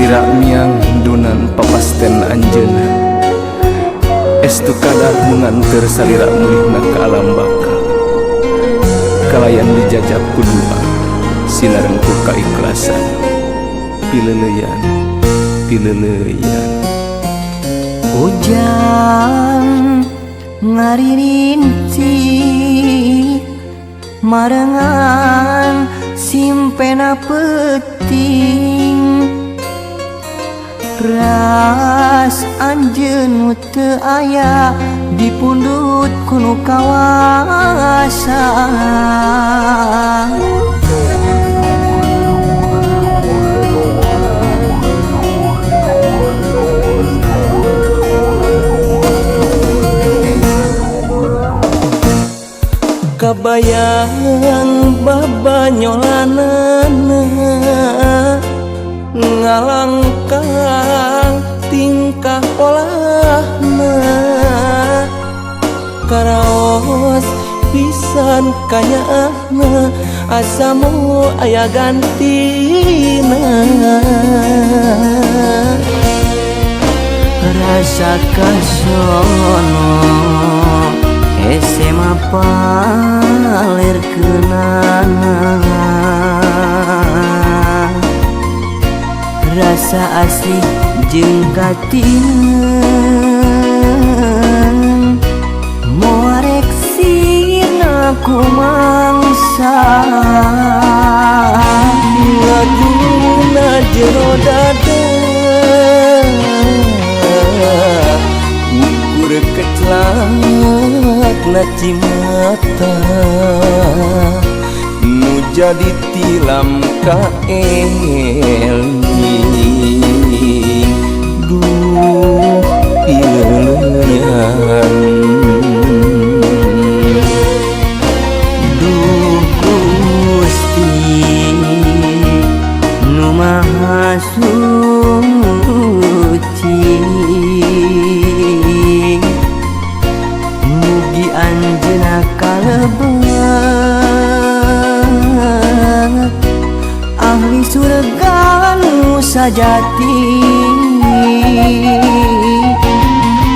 Salira miang dunan papasten anjeunna. Estu kadar nu nganteur salira mulihna ka alam baka. Kalayan dijajab ku doa sinareng ku kaikhlasan. Pileuleuyan, pileuleuyan. Hujan ngaririnci marengan simpena peuting, ras anjeun nu teu aya dipundut ku nu kawasa. Kabayang babanyolanana ngalangkang tingkah polahna, karaos pisan kanyaahna asa moal aya gantina. Rasa kasono SMA palir kenangan, rasa asih jeung katinen, moarek sirna ku mangsa. Ngaguna jero dada ukur kecelak na cimata nu jadi tilam ka eling. Duh pileuleuyan, Duh Gusti nu Maha Suci, mugi anjeunna kalebet ahli surga nu sajati.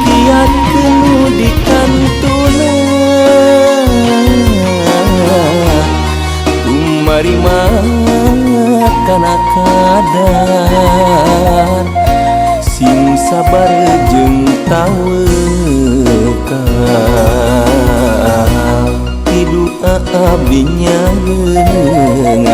Kiatkeun nu dikantuna tumarima kana kadar, sing sabar jeung tawakal, ti doa abdi nyarengan.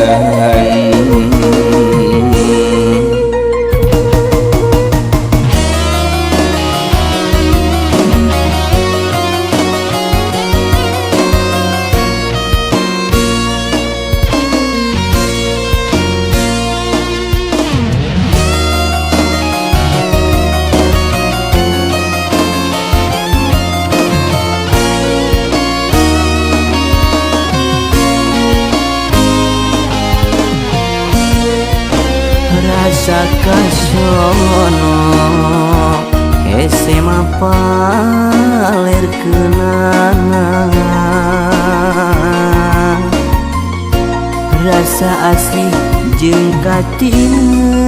Rasa kasono SMA palir kenangan, rasa asih jeung katinen,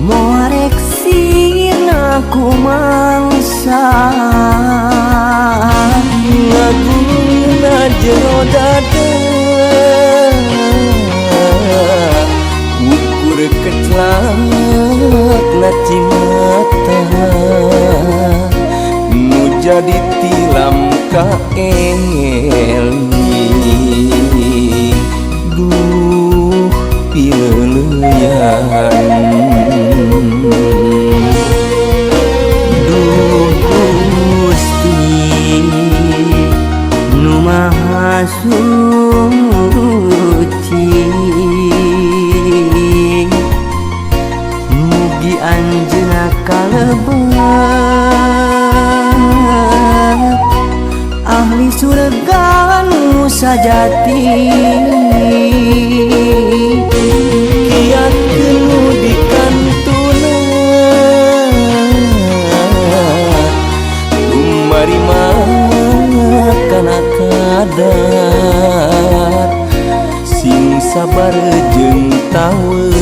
moarek sirna ku mangsa. Ngaguna jero dada ukur kecelak na cimata nu jadi tilam ka eling. Duh pileuleuyan, Duh Gusti nu Maha Suci, mugi anjeunna kalebet ahli surga nu sajati. Kiatkeun nu dikantuna tumarima kana kadar, sing sabar jeung tawakal.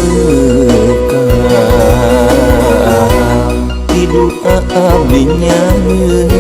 Abdi nyieun.